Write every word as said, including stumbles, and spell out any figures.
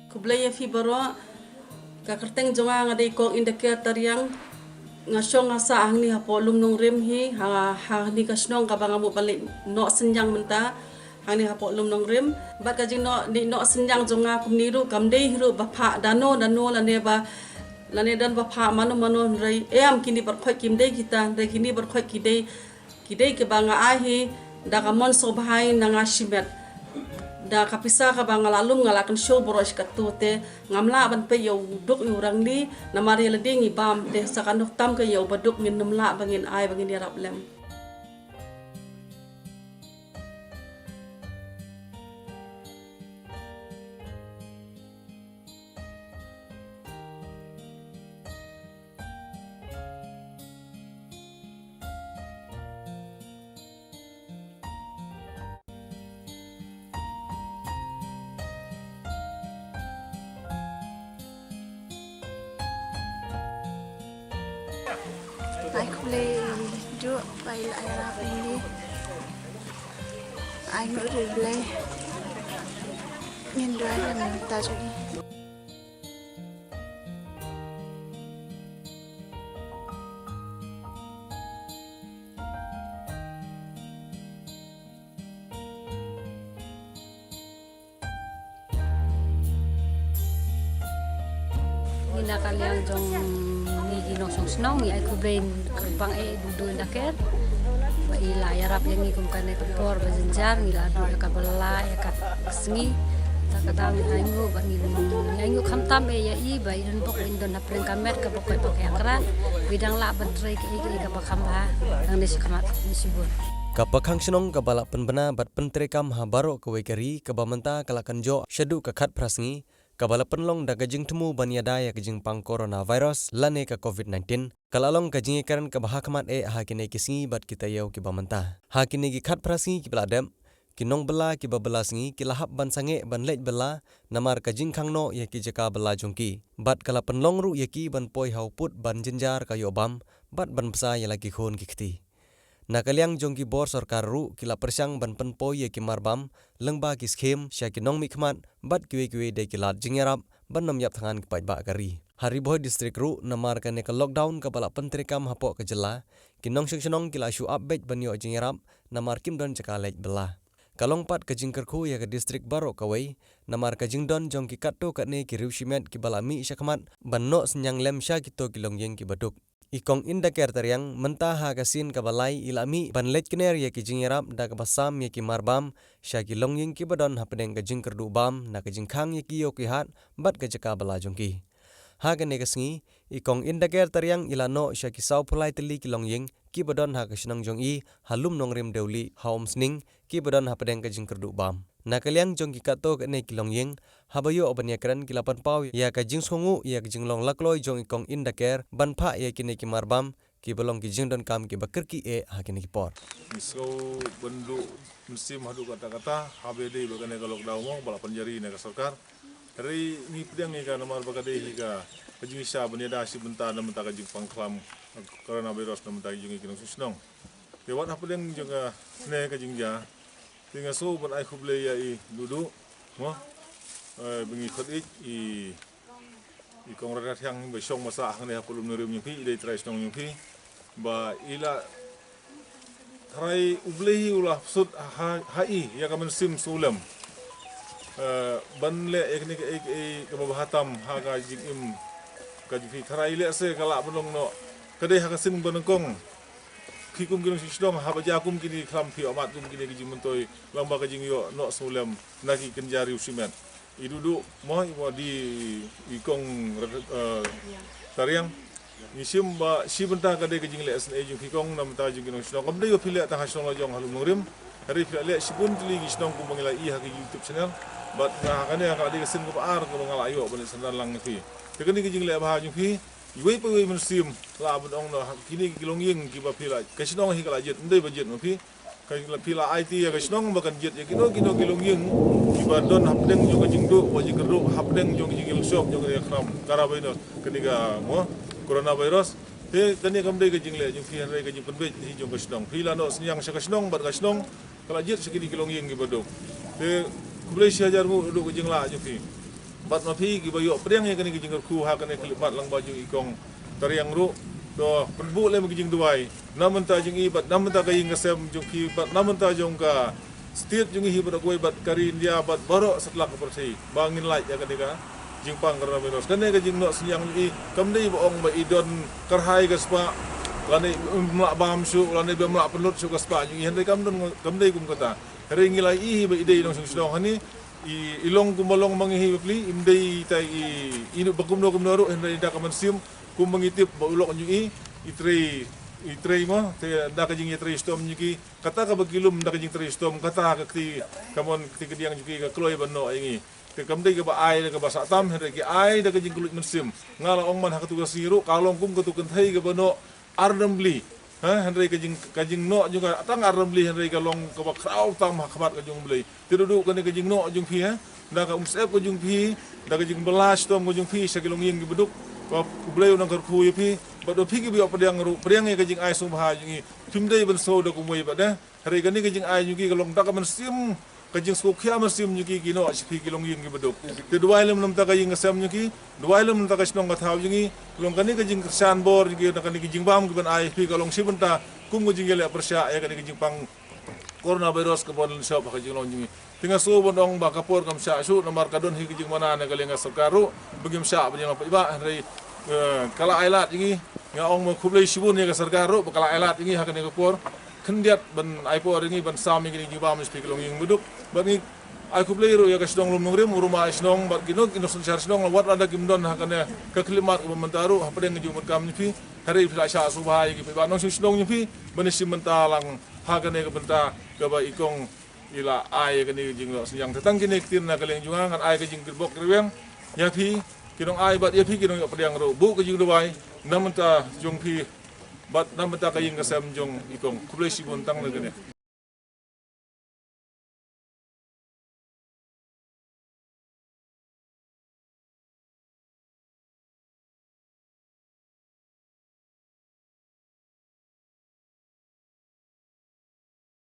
Khublei ïa phi baroh. Ka kyrteng jong nga nga dei Kong Indaker Tariang. Nga shong nga sah hangne hapoh Lumnongrim hi, ha, hangne ka shnong kaba nga mut ban leit noh synñiang mynta. Hangne hapoh Lumnongrim. Bad ka jingnoh, dei noh synñiang jong nga kumne ruh, kam dei hi ruh ba phah dano dano lane ba, lane don ba phah mano mano, hynrei em, kine baroh khoit kim dei kita, hynrei kine baroh khoit ki dei, ki dei kiba nga ai hi da ka mon sngewbha na nga shimet. Da ka pisa kaba nga la lum nga la kynshew baroh shi katto te ngam lah ban peit ïa u duk ïa u rangli, namar ïa lade ngi bam te sa ka nuktam ka ïa u baduk ngin nym lah ba ngin ai ba ngin ïarap lem. Ai khublei duh ba i la ïarap ïa ngi. Ai nguh ïa u Blei. Ngin duwai ïa ngi ta jong i. Ngi na ka liang jong ngi ki nongshong shnong ngi ai khublei kyrpang eh Dudu Indaker ba i la ïarap ïa ngi kum kane ka por ba jynjar ngi la duh ïa ka bylla ïa ka sngi. Ta ka dang ngi ainguh ba ngi, ngi ainguh khamtam eh ïa i ba i don bok ba i don hapdeng ka met kaba koit ba ka ïakra ba i dang lah ban trei kaei kaei kaba kham bha hangne shakhmat. Ngi shibun. Ka pakhang shnong kaba la pynbna bad pyntreikam ha baroh kawei ka ri kaba mynta ka la kynjoh shaduh ka khatphra sngi, kaba la pynlong da ka jingthmu ban ïada ïa ka jingpang coronavirus lane ka covid nineteen, ka la long ka jingïakren kaba ha khmat eh ha kine ki sngi bad ki taïew kiba mynta. Ha kine ki khatphra sngi kiba la dep, ki nongbylla kiba bylla sngi ki la hap ban sangeh ban leit bylla namar ka jingkhang noh ïa ki jaka bylla jong ki. Bad ka la pynlong ruh ïa ki ban poi ha u pud ban jynjar ka ïoh bam bad ban bsa ïa la ki khun ki kti. Na ka liang jong ki bor sorkar ruh ki la pyrshang ban pynpoi ïa ki marbam lyngba ki skhem sha ki nongmihkhmat bad kiwei kiwei de ki lad jingïarap ban nym ïap thngan ki paidbah ka ri. Ha Ri Bhoi District ruh namar kane ka lockdown kaba la pyntreikam hapoh ka jylla, ki nongshong shnong ki la shu ap beit ban ïoh jingïarap namar kim don jaka leit bylla. Ka long pat ka jingkyrkhu ïa ka district baroh kawei namar ka jingdon jong ki katto katne ki riew shimet kiba la mih shakhmat ban noh synñiang lem sha kito ki longïing kiba duk. I Kong Indaker Tariang mynta ha ka sien kaba lai i la mih ban leit kner ïa ki jingïarap da kaba sam ïa ki marbam sha ki longïing kiba don hapdeng ka jingkyrduh bam na ka jingkhang ïa ki ïew ki hat bad ka jaka bylla jong ki. Ha kane ka sngi, i Kong Indaker Tariang i la noh sha ki sawphew lai tylli ki longïing kiba don ha ka shnong jong i ha Lumnongrim Dewlieh ha Umsning kiba don hapdeng ka jingkyrduh bam. Na ka liang jong ki katto katne ki longïing, haba ïoh ban ïakren ki la pynpaw ïa ka jingsngewnguh ïa ka jinglong lakloi jong i Kong Indaker ban phah ïa kine ki marbam kiba long ki jingdonkam kiba kyrkieh ha kine ki por. Ngi sngew ban duh mynsiem haduh katta katta haba ïadei bad kane ka lockdown mo ba la pynjari na ka sorkar. Hynrei ngi pdiang ïa ka namar ba ka dei hi ka, ka jingshisha ban ïada shi bynta na bynta ka jingpang khlam coronavirus na bynta jong ngi ki nongshong shnong. Te wat hapdeng jong kane ka jingjia, te nga sngew ban ai khublei ïa i Dudu mo, eh, ba ngi khot ïa i, i Kong Ratathiang ba shong ba sah hangne hapoh Lumnongrim jong phi, i dei trai shnong jong phi, ba i la trai U Blei hi u la pynshut ha, ha i ïa ka mynsiem sngewlem, eh, ban leh ïa kane kaei kaei kaba bha tam ha ka jingim ka jong phi. Trai lehse ka lah ban long noh ka dei ha ka sien ba nyngkong. Phi kum ki nongshong shnong haba jia kum kine ki khlam phi ïohmad kum kine ki jingmyntoi lyngba ka jingïoh noh sngewlem na ki kynja riew shimet. I Dudu mo, i mo, dei i Kong Rat-, eh, Tariang. Ngi shim ba shi bynta ka dei ka jingleh isynei jong phi Kong na bynta jong ki nongshong shnong. Kam dei ba phi leh tang ha shnong la jong ha Lumnongrim. Hynrei phi la leh shibun tylli ki shnong kumba ngi la i ha ki YouTube channel. Bad nga ha kane ka la dei ka sien kaba ar kaba nga la ïoh ban leh synran lang ïa phi. Te kane ka jingleh bha jong phi. Iwei pa iwei mynsiem lah ban ong noh ha kine ki longïing kiba phi la, ka shnong hi ka la jied, ym dei ba jied ma phi. Ka la, phi la aiti ïa ka shnong ba kan jied ïa kino kino ki longïing kiba don hapdeng jong ka jingduh bad jingkyrduh, hapdeng jong ka jingïalshop jong ka khram coronavirus, kane ka mo, coronavirus. Te kane kam dei ka jingleh jong phi, hynrei ka jingpynbeit hi jong ka shnong. Phi la noh synñiang sha ka shnong bad ka shnong ka la jied sha kine ki longïing kiba duk. Te khublei shi hajar nguh naduh ka jinglah jong phi. Bad ma phi kiba ïoh pdiang ïa kane ka jingkyrkhu ha kane ka khyllipmat lang ba jong i kong Tariang ruh, to pynbuh lem ka jingduwai na bynta jong i bad na bynta ka ïing ka sem jong phi bad na bynta jong ka state jong i hi bad kawei bad ka ri India bad baroh satlak ka pyrthei ba ngin lait ïa kane ka jingpang coronavirus. Kane ka jingnoh synñiang jong i kam dei ba ong ba i don kyrhai ka spah lane bym lah bam shuh lane bym lah pynlut shuh ka spah jong i, hynrei kam don, kam dei kum kata. Hynrei ngi la ïohi ba i dei nongshong shnong hangne, i, i long kumba long ma ngi hi bapli, im dei tai i, i ba kumno kumno ruh, hynrei da ka mynsiem kumba ngi tip ba u lok jong i, i trei, i trei mo, te da ka jingïatrei shitom jong ki, kata kaba ki lum da ka jingtrei shitom, kata ka kti, ka mon kti kadiang jong ki ka kloi ban noh ïa ngi. Te kam dei kaba ai da kaba sah tam, hynrei ki ai da ka jingkylluid mynsiem. Nga la ong man ha katu ka sngi ruh ka long kum katu kynthei kaba noh ar nambli. Ha, hynrei ka jing, ka jingnoh jong ka tang ar nambli, hynrei ka long kaba khraw tam ha khmat ka jong U Blei. Te duh duh kane ka jingnoh jong phi, ha, da ka umsyep ka jong phi, da ka jingbylla shitom ka jong phi sha ki longïing kiba duk, ba U Blei un nang kyrkhu ïa phi. Bad ba phi kiba ïoh pdiang ruh, pdiang ïa ka jingai sngewbha jong i. Phim dei ban sngew da kumwei bad da, hynrei kane ka jingai jong ki ka long da ka mynsiem, ka jingsngewkhia mynsiem jong ki, ki noh sha phi ki longïing kiba duk. Te duwai lem na bynta ka ïing ka sem jong ki, duwai lem na bynta ka shnong ka thaw jong i. Long kane ka jingkyrshan bor jong ki, na kane ka jingbam kiban ai phi ka long shi bynta kum ka jingïaleh pyrshah ïa kane ka jingpang coronavirus kaba wan shop ha ka jinglong jong i. Te nga sngew ban ong ba ka por kam shah shuh namar ka don hi ka jingmana na ka liang ka sorkar ruh ba ngim shah ban ïalam paidbah, hynrei, eh, ka la ai lad jong i. Nga ong ba khublei shibun ïa ka sorkar ruh ba ka la ai lad jong i ha kane ka por khyndiat ban ai por ïa ngi ban sam ïa kine ki jingbam sha phi ki longïing ba duk. Bad ngi ai khublei ruh ïa ka shnong Lumnongrim, u ruma shnong bad kino kino synshar shnong, la wat lada kim don ha kane ka khyllipmat kaba mynta ruh hapdeng ka jingmut kam jong phi, hynrei phi la shah sngewbha ïa ki paidbah nongshong shnong jong phi ban ïashim bynta lang ha kane ka bynta kaba i kong i la ai ïa kane ka jingnoh synñiang. Te tang kine ki ktien na ka liang jong nga, ngan ai ka jingkyrpad kyrwiang ïa phi ki nongai bad ïa phi ki nongïoh pdiang ruh, buh ka jingduwai na bynta jong phi bad na bynta ka ïing ka sem jong i kong. Khublei shibun tang na kane.